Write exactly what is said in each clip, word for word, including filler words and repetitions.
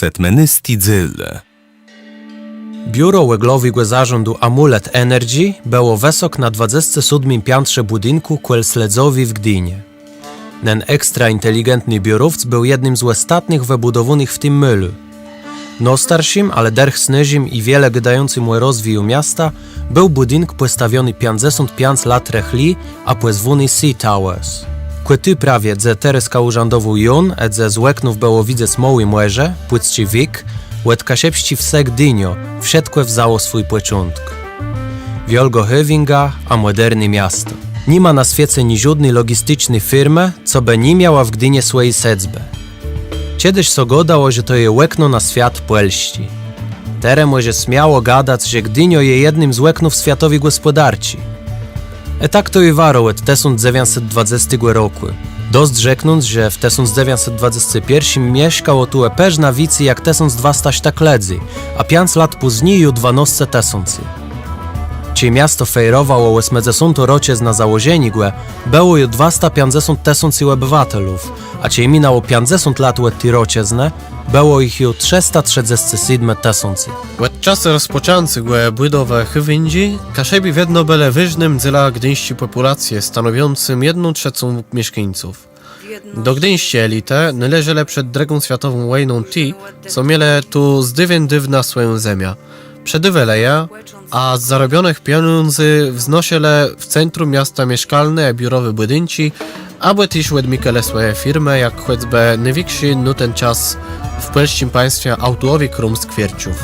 Petmenôsti dzél. Biuro òglowégò zarządu Amulet Energy bëło wësok na dwadzestim sódmim piãtrze bùdinkù kòl Sledzowi w Gdinie. Nen ekstra inteligentny biurowc béł jednym z òstatnëch wëbùdowónëch w tim môlu. Nôstarszim, ale dërch snôżim i wiele gôdającym ò rozwiju miasta, béł bùdink pòstawiony piãcdzesąt piãc lat rëchli, a pòzwóny Sea Towers. Kò tu prawie, dze terôzka ùrzãdowôł Jón, ë dze z òknów bëło widzec Môłé Mòrze, Pùcczi Wik, òd kaszëbsczi wsë Gdiniô, wszëtkò wzãło swój pòczątk. Wiôlgô hôwinga, a mòderné miasto. Ni ma na swiece niżódny logisticzny firmë, co bë ni miała w Gdinie swòji sedzbë. Czedës sã gôdało, że to je òkno na swiat Pòlsczi. Terô mòże smiało gadac, że Gdiniô je jednym z òknów swiatowi gòspòdarczi. Ë tak to i warô òd tësąc dzewiãcset dwadzestégò rokù. Dosc rzeknąc, że w tësąc dzewiãcset dwadzestim pierszim mieszkało tu ë përznã wicy jak tësąc dwasta sztëk lëdzy, a piãc lat pózni ju dwanôsce tësący. Czej miasto fejrowało òsmëdzesątą roczëznã założeniégò, bëło ju dwasta piãcdzesąt tësący òbëwatelów, a czej minãło piãcdzesąt lat òd ti roczëznë, bëło jich ju trzësta trzëdzescë sétmë tësący. Òd czasu rozpòczãcégò bùdowë hôwinżi Kaszëbi wiedno bëlë wôżnym dzélã gdińsczi pòpùlacje, stanowiącym jedną trzecą mieszkańców. Do gdińsczi elitë nôleżelë przed drëgą swiatową wòjną ti, co mielë tu z dôwen dôwna swòjã zemiã. Przedôwelë jã, a z zarobionëch pieniãdzy wznôszelë w centrum miasta mieszkalné ë biurowé bùdinczi, abò téż òdmikelë swòje firmë, jak chòcbë nôwikszi na nen czas w pòlsczim państwie autołowi króm Skwierczów.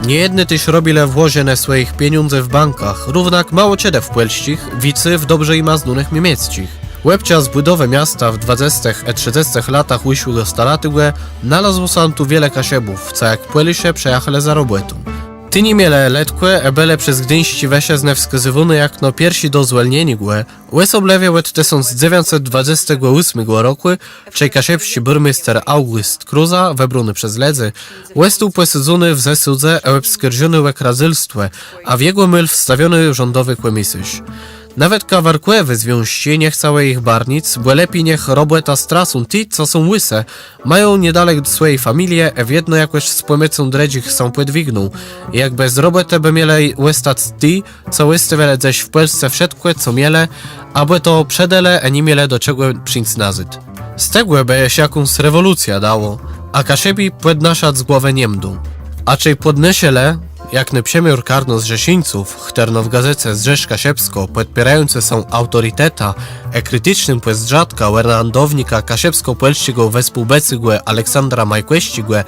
Niejedny téż robilë włożenié swòjich pieniãdzy w bankach, równak mało czedë w pòlsczich, wicy w dobrze jima znónëch miemiecczich. Òb czas bùdowë miasta w dwadzestëch ë trzëdzestëch latach ùszłégò stalatégò nalazło sã tu wiele Kaszëbów, co jak Pòlôszë przëjachelë za robòtą. Ti ni mielë letkò ë bëlë przez gdińsczé wëszëznë wskôzywóny jakno pierszi do zwòlnieniégò, òsoblëwie òd tësąc dzewiãcset dwadzestégò ósmégò rokù, czej kaszëbsczi bùrméster August Krôza, wëbróny przez lëdzy, òstôł pòsądzony w zôsadze ë òbskarżony ò kradzélstwò, a w jegò môl wstawiony rządowi kòmisôrz. Nawetka warkòwé związczi nie chcałë jich barnic, bò lepi niech robòtã stracą ti, co są łësë, mają niedalek swòje familie ë wiedno jakòs z pòmòcą drëdżich sã pòdwigną. Jakbë z robòtë bë mielë òstac ti, co òstôwilë dzes w Pòlsce wszëtkò, co mielë, abò to przedelë ë ni mielë do czegò przińc nazôd. Z tegò bë jesz jakąs rewòlucjã dało, a Kaszëbi pòdnaszac głowë nie mdą. A czej pòdnieselë, jak na przëmiôr karno zrzeszińców, chtërno w gazéce Zrzesz Kaszëbskô, pòdpiérającë sã aùtoritetã ë kriticznym pòzdrzatkã òrãdownika kaszëbskò-pòlsczégò wespółbëcégò Aleksandra Majkòwsczégò,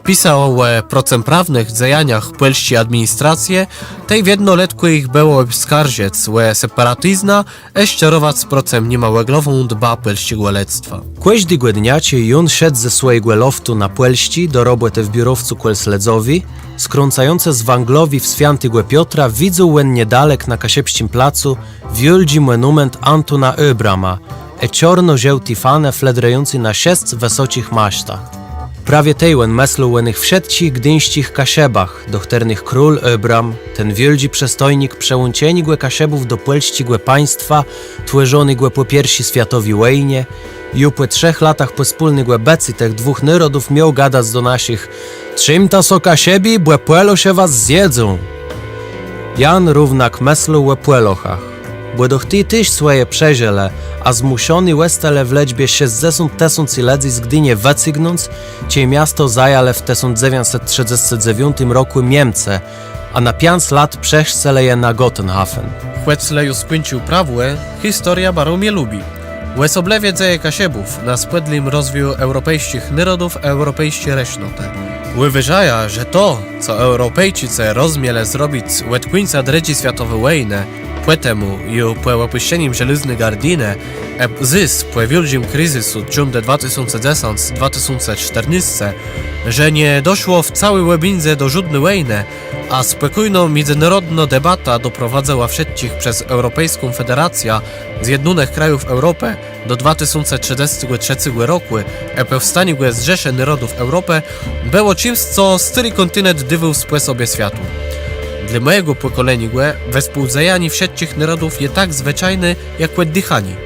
pisało ò procëmprawnëch dzejaniach pòlsczi administracje, tej wiedno letkò jich bëło òbskarżëc ò separatiznã ë szczerowac procëm nim òglową dbã pòlsczégò lëdztwa. Kòżdégò dnia, czej Jón szedł ze swòjégò loftu na Pòlsczi do robòtë w biurowcu kòl Sledzowi, skrãcającë z wãglowi w Swiãtégò Piotra, widzôł òn niedalek na Kaszëbsczim placu wiôldżi mònument Antóna Ôbrama, ë czôrno-żôłté fanë fledrëjącé na szesc wësoczich masztach. Prawie tej òn mëslôł ò nëch wszëtczich gdińsczich Kaszëbach, do chtërnëch król Ôbram, ten wiôldżi przedstojnik przëłączeniégò Kaszëbów do pòlsczégò państwa, twòrzonégò pò pierszi swiatowi wòjnie, ju pò trzech latach pòspólnégò bëcô tëch dwùch nôrodów miôł gadac do naszich: Trzimta sã, Kaszëbi, bò Pòlôszë was zjedzą! Jan równak mëslôł ò Pòlôchach, bò doch ti téż swòje przeżëlë, a zmùszony òstelë w lëczbie szescdzesąt tësący lëdzy z Gdinie wëcygnąc, czej miasto zajãlë w tësąc dzewiãcset trzëdzestim dzewiątim rokù Miemcë, a na piãc lat przechrzcëlë je na Gotenhafen. Chòc le ju skùńcził prawò, historiã baro mie lubi. Òsoblëwie dzeje Kaszëbów na spòdlim rozwiju eùropejsczich nôrodów ë eùropejsczi rësznotë. Ùwôżajã, że to, co Eùropejczicë rozmielë zrobic òd kùńca drëdżi swiatowi wòjnë, pò temù ju pò òpùszczenim żelôzny gardinë, ë zôs pò wiôldżim krizysu cządu dwa tësące dzesãc, dwa tësące sztërnôsce, że nie doszło w całi òbéńdze do żódny wòjnë, a spòkójnô midzënôrodnô debata doprowadzëła wszëtczich przez Eùropejską Federacjã Zjednónëch Krajów Eùropë do dwa tësące trzëdzestégò trzecégò rokù ë pòwstaniégò Zrzeszë Nôrodów Eùropë, bëło czims, co stôri kòntinent dôwôł spòsobã swiatu. Dlô mòjégò pòkòleniégò wespółdzejanié wszëtczich nôrodów je tak zwëczajné, jak òddichanié.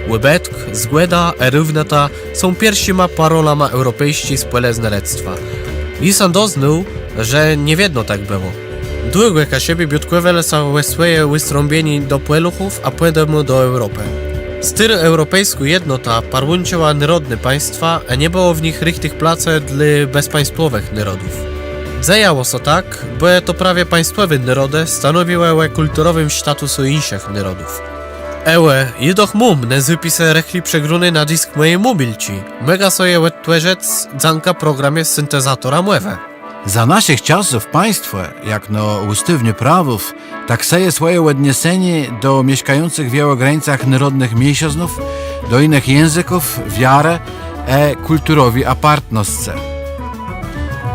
Ùbëtk, zgòda ë równota są pierszima parolama eùropejsczi spòlëznë lëdztwa. Jô sã doznôł, że nie wiedno tak bëło. Długò Kaszëbi biôtkòwelë sã ò swòje ùstrąbienié do Pòlôchów, a pòtemù do Eùropë. Stôrô eùropejskô jednota parłãczëła nôrodné państwa, a nie bëło w nich richtich placu dlô bezpaństwòwëch nôrodów. Dzejało sã tak, bò to prawie państwòwé nôrodë stanowiłë ò kùlturowim statusu jinszich nôrodów. Eò, jô doch móm ne zôpisë rëchli przegróné na disk mòji mòbilczi. Mògã so je òdtwòrzëc dzãka programie syntezatora mòwë. Za naszich czasów państwò, jakno ùstôwné prawò, taksëje swòje òdniesenié do mieszkającëch w jegò grańcach nôrodnëch miészëznów, do jinëch jãzëków, wiarë ë kùlturowi apartnoscë.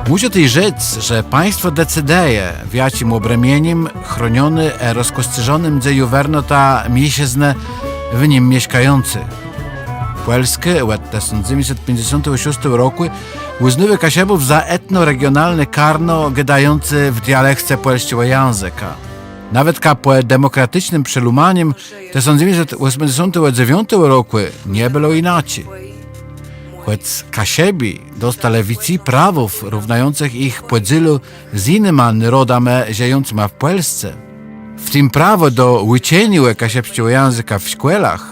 Mùszi téż rzec, że państwò decydëje, w jaczim òbrëmienim chrónioné ë rozkòscérzóné mdze juwernota miészëznë w nim mieszkający. Pòlskô òd tësąc dzewiãcset piãcdzesątégò szóstégò rokù ùznôwô Kaszëbów za etnoregionalné karno gôdającé w dialekce pòlsczégò jãzëka. Nawetka pò demòkraticznym przełómanim tësąc dzewiãcset òsmëdzesątégò dzewiątégò rokù nie bëło jinaczi. Chòc Kaszëbi dostelë wicy prawów równającëch jich pò dzélu z jinyma nôrodama żëjącyma w Pòlsce, w tim prawò do ùczeniô kaszëbsczégò jãzëka w szkòłach,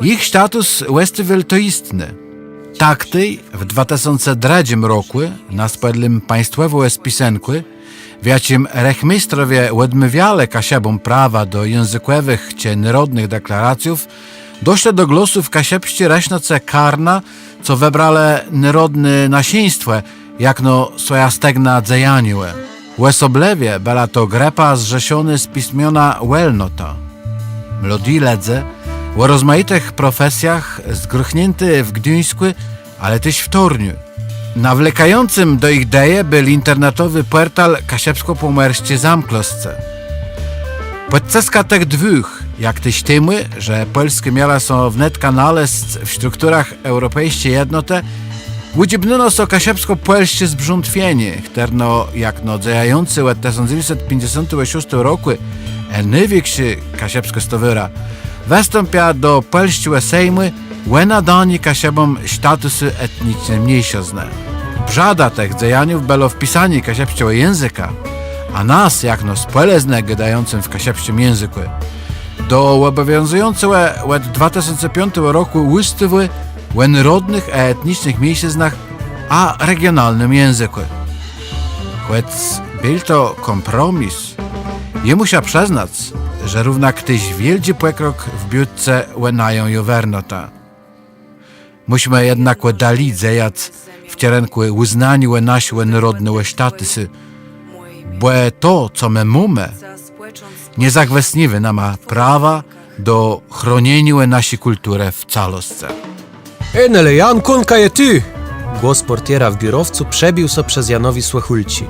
jich status òstôł wiele to jistny. Tak tej w dwa tësące drëdżim rokù na spòdlim państwòwégò spisënkù, w jaczim rëchmistrowie òdmôwielë Kaszëbóm prawa do jãzëkòwëch czë nôrodnëch deklaracjów, doszłë do głosu w kaszëbsczi rësznoce karna, co wëbrałë nôrodné nasziństwò jakno swòjã stegnã dzejaniô. Òsoblëwie bëła to grëpa zrzeszonô z pismionã Wòlnota. Młodi lëdze ò rozmajitëch profesjach, zgrëchniãti w Gduńskù, ale téż w Toruniu. Nawlékającym do jich deje béł internetowi pòrtal Kaszëbskò-Pòmòrsczé Zamkłoscë. Pòd cëskã tëch dwùch, jak téż temù, że Pòlskô miała sã wnetka nalezc w strukturach Eùropejsczi Jednotë, ùdżibnãło sã Kaszëbskò-Pòlsczé Zrzeszenié, chtërno jakno dzejającô òd tësąc dzewiãcset piãcdzesątégò szóstégò rokù ë nôwikszô kaszëbskô stowôra, wëstąpia do pòlsczégò Sejmù ò nadanié Kaszëbóm statusu etniczny miészëznë. Brzada tëch dzejaniów bëło wpisanié kaszëbsczégò jãzëka, a nas jakno spòlëznë gôdającëch w kaszëbsczim jãzëkù, do òbòwiązëjącégò òd dwa tësące piątégò rokù ùstawù ò nôrodnëch a etnicznëch miészëznach a regionalnym jãzëkù. Chòc béł to kómpromis, jô mùszã przëznac, że równak téż wiôldżi pòkrok w biôtce ò nają juwernotã. Mùszimë jednakò dali dzejac w czerënkù ùznaniô naszégò nôrodnégò statusu, bò to, co më mómë, nie zagwësniwô nama prawa do chronieniô naszi kùlturë w caloscë. Ë, ale Jan, kądka jô tu? Głos pòrtiera w biurowcu przebił sã przez Janowi słëchùlczi.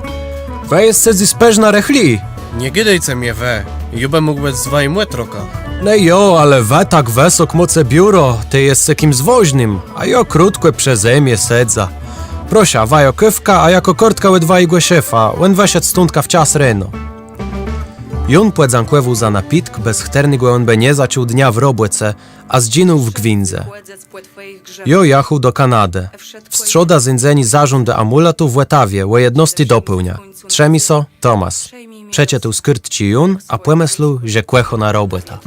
Wë jesce dzys përznã rëchli. Nie gôdôjce mie wë, jô bë mógł bëc z wajim òtrokã. No jo, ale wë tak wësok môce biuro, tej jesce kims wôżnym, a jô krótkò przë zemi sedzã. Proszã, wajô kôwka, a jakô kôrtka òd wajégò szefa, òn wëszedł stądka wczas reno. Jón pòdzãkòwôł za napitk, bez chtërnégò òn bë nie zaczął dnia w robòce, a zdżinął w gwindze. Jô jachôł do Kanadë. W strzodã zéńdzenié zarządu Amuletu w Òtawie ò jednôsti do pôłnia. Trzëmôj sã, Tomas. Przeczëtôł skôrtczi Jón, a pòmëslôł, że kòchô nã robòtã.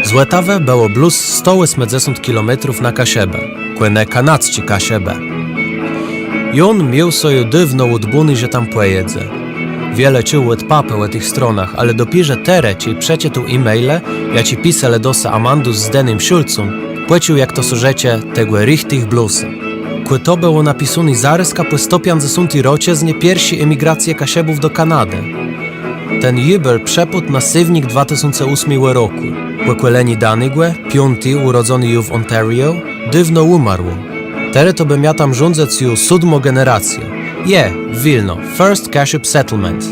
Z Òtawë bëło blós sto òsmëdzesąt kilométrów na Kaszëbë, kò ne kanadzczé Kaszëbë. Jón miôł so ju dôwno ùdbóné, że tam pòjedze. Wiele czuł òd papë ò tëch stronach, ale dopiérze terô, czej przeczëtôł e-maile, jaczé piselë do se Amandus z Denim Schulzã, pòczuł, jak to sã rzecze, tegò richtich blósa. Kò to bëło napisóné zarôzka pò sto piãcdzesąti roczëznie pierszi emigracje Kaszëbów do Kanadë. Ten jubel przëpôdł na séwnik dwa tësące ósmégò rokù. Pòkòlenié Danégò, piąté ùrodzony ju w Ontario, dôwno ùmarło. Terô to bë mia tam rządzëc ju sódmô generacjô. Je, Wilno, First Kashub Settlement.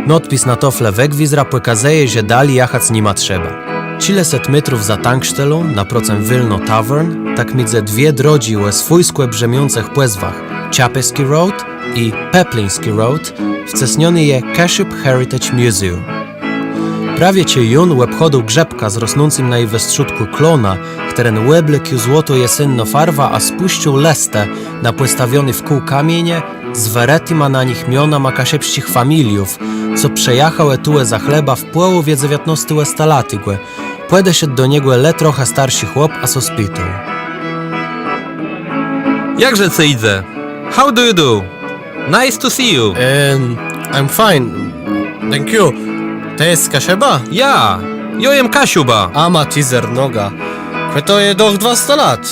Nôdpis na tôflë wegwizra pòkazëje, że dali jachac ni ma trzeba. Czile set métrów za tanksztelą, na procëm Wilno Tavern, tak midzë dwie drodżi ò swójskò brzëmiącëch pòzwach, Chappiesky Road i Peplinsky Road, wcësniony je Kashub Heritage Museum. Prawie czej Jón òbchòdzył grzëpkã z rosnącym na ji westrzódkù klonã, chtëren òblôkł ju złotą jesénną farwã, a spùscył lëstë na pòstawioné wkół kamienie z wërëtima na nich mionama kaszëbsczich familiów, co przëjachałë tuwò za chlebã w pòłowie dzewiãtnôstégò stalatégò, pòdeszedł do niegò le trochã starszi chłop, a sã spitôł: Jakże cë jidze? How do you do? Nice to see you. Um, I'm fine. Thank you. Të jes Kaszëba? Ja, jô jem Kaszëba. A ma ti zernoga. Kò to je doch dwasta lat.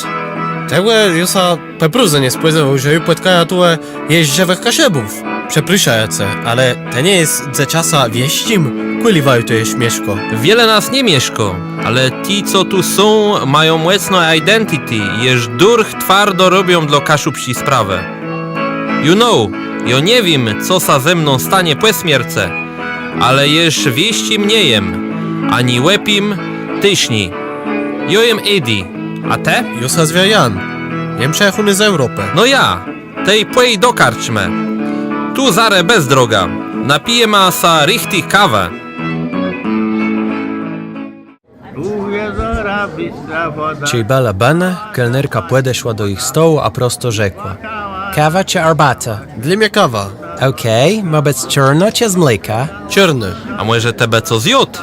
Tegò jô sã pò prôwdze nie spòdzéwôł, że jô pòtkajã tuwò jesz żëwëch Kaszëbów. Przeprôszajã ce, ale të nie jes dze czasã wieszczim? Kùli waju tu jesz mieszkô? Wiele nas nie mieszkô, ale ti, co tu są, mają mòcną identity i jesz dërch twardo robią dlô kaszëbsczi sprawë. You know, jô nie wiém, co sã ze mną stónie pò smiercë, ale jesz wieszczim nie jem, ani òpim téż nié. Jô jem Eddie, a të? Jô sã zwiã Jan. Jem przëjachóny z Eùropë. No ja, tej pòj do karczmë. Tu zarô bez drogã. Napijema sã richtich kawë. Czej bëlë bënë, kelnerka pòdeszła do jich stołu, a prosto rzekła: Kawa czë arbata? Dlô mie kawa. Okej, mô bëc czôrnô czë z mlékã? Czôrnô. A mòże të bë co zjôdł?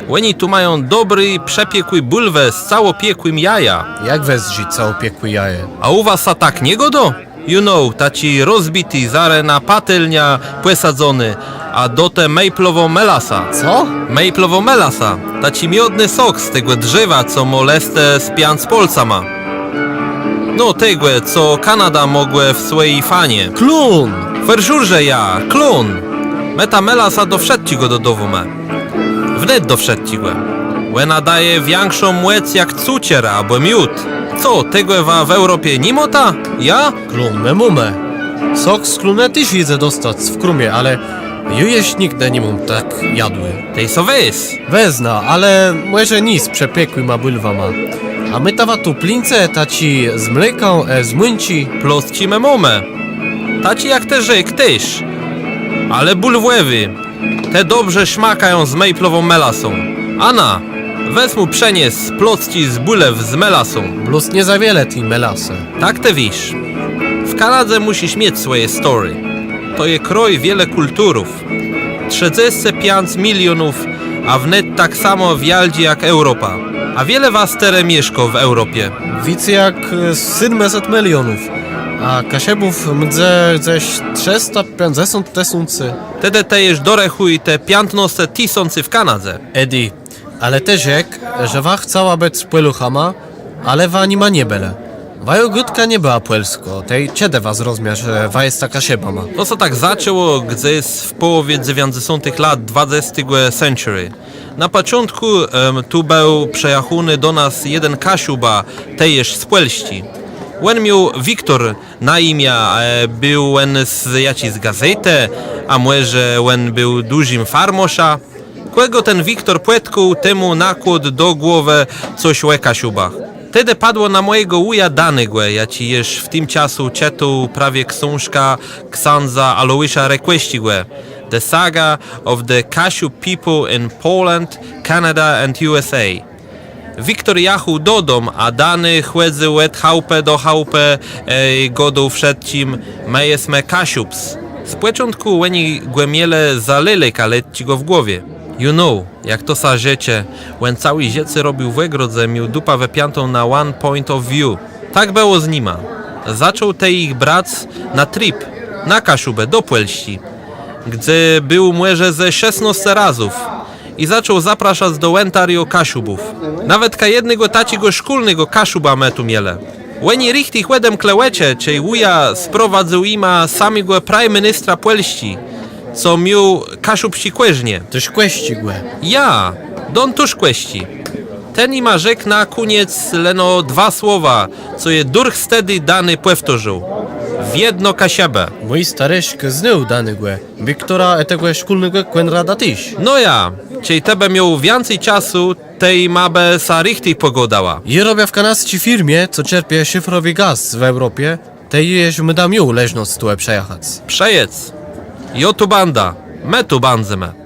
Òni tu mają dobré przepiekłé bùlwë z całopiekłim jajã. Jak wëzdrzi całopiekłé jaje? A ù was sã tak nie gôdô? You know, taczi rozbiti, zarô na patelniã pòsadzony, a do te mejplowô melasa. Co? Mejplowô melasa, taczi miodny sok z tegò drzewa, co mô lëstë z piãc pôlcama. No tegò, co Kanada mô gò w swòji fanie. Klón! For sure, że ja, klón! Më tã melasã do wszëtczégò dodôwómë. Wnet do wszëtczégò. Òna dôwô wikszą mòc jak cukier abò miód. Co, tegò wa w Eùropie ni môta? Ja? Klón më mómë. Sok z klóna téż jidze dostac w krómie, ale jô jesz nigdë ni móm tak jadłé. Tej so wez. Wezmã, ale mòże nié z przepiekłima bùlwama. A môta wa tu plińce, taczé z mlékã, e, z mączi? Plocczi më mómë. Taczé jak të rzekł téż. Ale bùlwòwé. Te dobrze szmakają z mejplową melasą. Ana, wez mù przënies plocczi z bùlew z melasą. Blós nié za wiele ti melasë. Tak të wiész. W Kanadze mùszisz miec swòje story. To je krôj wiele kùlturów. Trzëdzescë piãc milionów, a wnet tak samò wiôldżi jak Eùropa. A wiele was terô mieszkô w Eùropie? Wicy jak, e, sétmëset milionów. A Kaszëbów mdze gdzes trzësta piãcdzesąt tësący. Tedë të jesz dorechùj te piãtnôsce tësący w Kanadze. Eddie, ale të rzekł, że wa chcała bëc Pòlôchama, ale wa nima nie bëlë. Wajô gôdka nie bëła pòlskô, tej czedë wa zrozmia, że wa jesta Kaszëbama? To sã tak zaczãło gdzes w pòłowie dzewiãcdzesątëch lat dwadzestégò century. Na pòczątkù, em, tu béł przëjachóny do nas jeden Kaszëba, téż z Pòlsczi. Òn miôł Wiktor na imiã, e, béł òn z jaczis gazétë, a mòże òn béł dużim farmôszã. Kògò ten Wiktor pòtkôł, temù nakłôdł do głowë cos ò Kaszëbach. Tedë padło na mòjégò wùja Danégò, jaczi jesz w tim czasu czëtôł prawie ksążkã ksãdza Aloisza Rekòwsczégò, The Saga of the Kashub People in Poland, Canada and U S A. Wiktor jachôł dodóm, a Dany chòdzył òd chałpë do chałpë, e, i gôdôł wszëtczim: „Më jesmë Kaszubs”. Z pòczątkù òni gò mielë za leleka letczégò w głowie. You know, jak to sã rzecze, òn całé żëcé robił w ògrodze, miôł dupã wëpiãtą na one point of view. Tak bëło z nima. Zaczął tej jich brac na trip, na Kaszëbë, do Pòlsczi, gdze béł mòże ze szesnôsce razów. I zaczął zapraszac do Ontario Kaszëbów. Nawetka jednégò taczégò szkólnégò Kaszëbã më tu mielë. Òni richtich òdemklë òczë, czej wùja sprowadzył jima samégò prime ministra Pòlsczi, co miôł kaszëbsczé kòrzenie. Tuskòwsczégò. Ja, Don Tuskòwsczi. Ten jima rzekł na kùńc leno dwa słowa, co je dërch stãdë Dany pòwtôrzôł. Wiedno Kaszëbë. Mój starëszk znôł Danégò, Wiktora i tegò szkólnégò Kònrada téż. No ja, czej të bë miôł wiãcy czasu, tej ma bë sã richtich pògôdała. Jô robiã w kanadsczi firmie, co czerpie szifrowi gaz w Eùropie, tej jô jesz mdã miôł leżnosc tu przëjachac. Przëjedz. Jô tu bãdã. Më tu bãdzemë.